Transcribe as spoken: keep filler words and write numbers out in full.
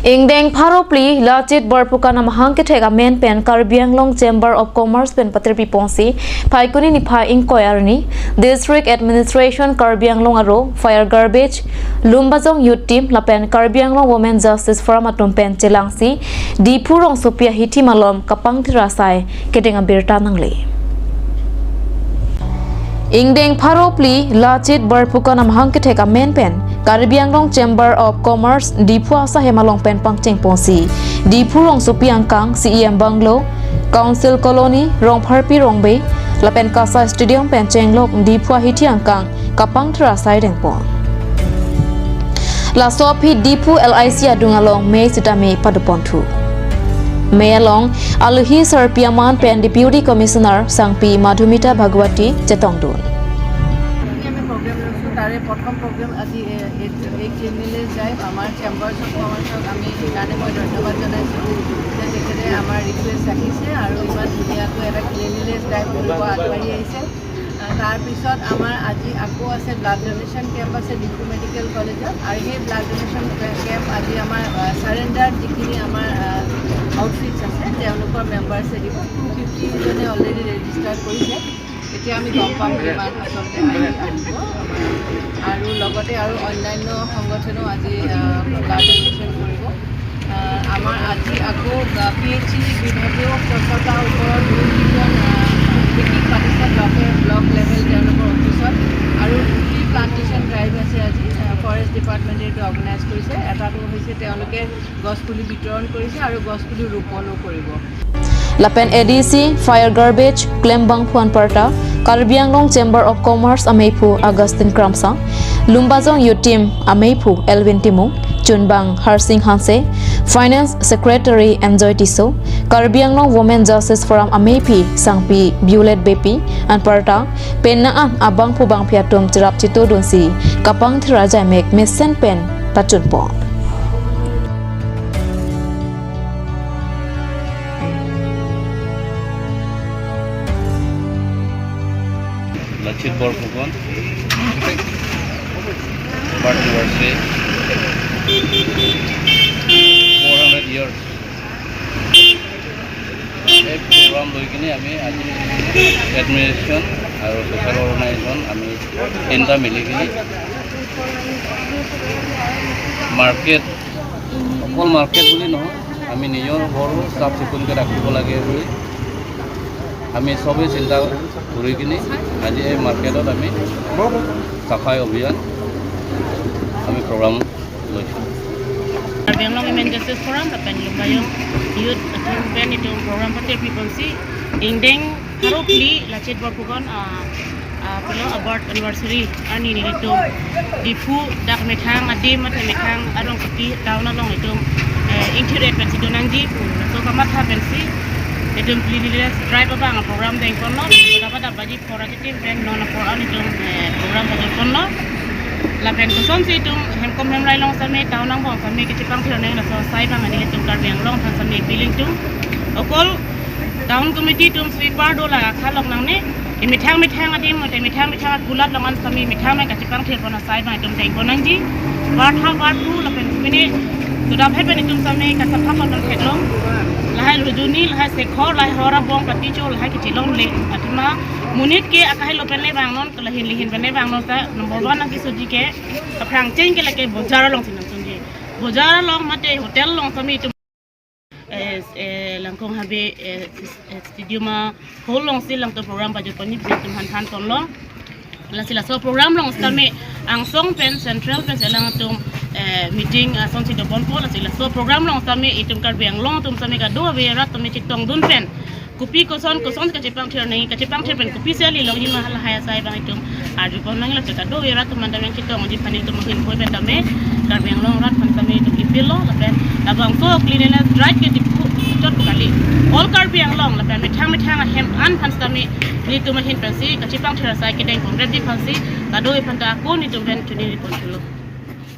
Ingdeng pharo phli Lachit Borphukan amahang kethek amen pen Karbi Anglong Chamber of Commerce pen patirpi ponsi Phaikuni niphai ingkoi arni District Administration Karbi Anglong aro Fire Garbage, Lumbajong Youth Team lapen Karbi Anglong Women Justice Forum atum pen chelangsi Diphu rongsopi ahithi malom kapangthir asai kedeng abirta nangle. Ingdeng pharo phli Lachit Borphukan amahang kethek amen pen Karbi Anglong Chamber of Commerce Diphu asahem along pen pangcheng ponsi Diphu rongsopi angkang C E M Bungalow, Council Colony, Rongpharpi Rongbe lapen Kasa Stadium pen chenglok Diphu ahithi angkang kapangthir asai dengpon. Laso aphi Diphu L I C adung along mei sitame padoponthu. Mei along alohi sarpi aman pen Deputy Commissioner Sangpi Madhumita Bhagwati chetongdun. আজি আমি প্ৰগ্ৰেম লৈছোঁ। তাৰে প্ৰথম প্ৰগ্ৰেম আজি এ- এই- এই cleanliness drive আমাৰ chambers of কমাৰ্চক আমি সেইকাৰণে মই ধন্যবাদ জনাইছোঁ যে তেখেতে আমাৰ ৰিকুৱেষ্ট ৰাখিছে আৰু ইমান ধুনীয়াকৈ এটা ক্লিনলিনেছ ড্ৰাইভ কৰিব আগবাঢ়ি আহিছে। আহ, তাৰপিছত আমাৰ আজি আকৌ আছে ব্লাড ডনেশ্যন কেম্প আছে ডিফু মেডিকেল কলেজত আৰু সেই ব্লাড ডনেশ্যন কেম্প আজি আমাৰ আহ, ছাৰেণ্ডাৰ যিখিনি আমাৰ আহ, আউটফিটছ আছে তেওঁলোকৰ মেম্বাৰ্ছে দিব। টু ফিফটি জনে অলৰেডি ৰেজিষ্টাৰ কৰিছে। এতিয়া আমি গম পাম কিমান আচলতে আহি- আহিব। আৰু লগতে আৰু অন্যান্য সংগঠনেও আজি আহ, ব্লাড ডনেশ্যন কৰিব। আহ, আমাৰ আজি আকৌ পি এইচ চি বিভাগীয় স্বচ্ছতাৰ ওপৰত দুই তিনিজন আহ, মিটিং পাতিছে ব্লকে ব্লক লেভেল তেওঁলোকৰ অফিচত। আৰু ট্ৰি প্লাণ্টেশ্যন ড্ৰাইভ আছে আজি, ফৰেষ্ট ডিপাৰ্টমেণ্টে এইটো অৰ্গেনাইজ কৰিছে। এটাটো হৈছে তেওঁলোকে গছ পুলি বিতৰণ কৰিছে আৰু গছ পুলি ৰোপণো কৰিব। Lapen A D C Fire Garbage klembangphu anparta Karbi Anglong Chamber of Commerce ameiphu Augustine Kramsa, Lumbajong Youth Team ameiphu Elvin Timung, chunbang Harsing Hanse, Finance Secretary Enjoy Tisso, Karbi Anglong Women Justice Forum ameiphi Sangpi Violet Beypi anparta penang an abangphu bangphi atum cherap chetongdunsi kapangthir ajaimek mesen pen pachunpon. Lachit Borphukan, birth anniversary, four hundred years. এই প্ৰগ্ৰাম লৈ কিনে আমি আজি এডমিনিষ্ট্ৰেশ্যন আৰু social organisation আমি তিনিটা মিলি কিনে মাৰ্কেট, অকল মাৰ্কেট বুলি নহয়, আমি নিজৰ ঘৰো চাফ চিকুণকৈ ৰাখিব লাগে বুলি আমি চবেই চিন্তা কৰি কিনে আজি এই মাৰ্কেটত আমি চাফাই অভিযান আমি প্ৰগ্ৰাম লৈছোঁ। Karbi Anglong Women Justice Forum lapen Lumbajong Youth atum pen itum program patirpi ponsi ingdeng pharo phli Lachit Borphukan, ah, ah, pilo, ah, birth anniversary arni nelitum Diphu dak methang adim mate methang arong kuti town along itum, eh, ingthir-et pensi donangji pu laso kamatha pensi itum cleanliness drive abang program dengponlo. Dapat dapat ji pora chitim pen non apor an itum, eh, program pajutponlo. Lapen kosonsi itum hemkom hemrai along sitame town angbong sitame kachepangthir nang laso asai abang nelitum Karbi Anglong aphan sitame appealing itum. Okol town committee atum sweeper do la akhalok nangne. Imethang methang adim, methang methang akulat along an sitame methang methang kachepangthir pon asai abang itum dengpon nangji. Ward ha ward two lapen pine sudam hai pen itum sitame kasapha pon nang theklong. Lahai Rujuni, lahai Sekhor, lahai Hora Bong Paticho, lahai kechelongle. Athema monit ke akahelo pen le vangnon, kalahin lihin pen le vangnon ta number one nangkesoji ke aphrang cheng ke lake bojar alongsi nangsunji. Bojar along mate hotel along sitame itum, eh, eh, Langkong Habe, eh, sis- eh, stadium a hall alongsi langtum program pajutponji pu itum than thanponlo. Lasi laso program along sitame angsong pen central pen si alangtum, eh, meeting asonsi doponpo. Lasi laso program along sitame itum Karbi Anglong atum sitame kadokave arat sitame chetongdun pen kopi koson koson kachepangthir nangji, kachepangthir pen kopisi ali longji ma lahai asai abang itum arjupon nanglo. Kadokave arat atum mandam yang chetongji aphan itum ahin poi pen tame Karbi Anglong arat aphan sitame itum appeal lo. Lapen labangso cleanliness drive ke Diphu chot kali, all Karbi Anglong lapen methang methang ahem an aphan sitame nelitum ahin pensi kachepangthir asai kedengponrapji aphansi kadokave aphanta ako nelitum pen choningri ponthulo.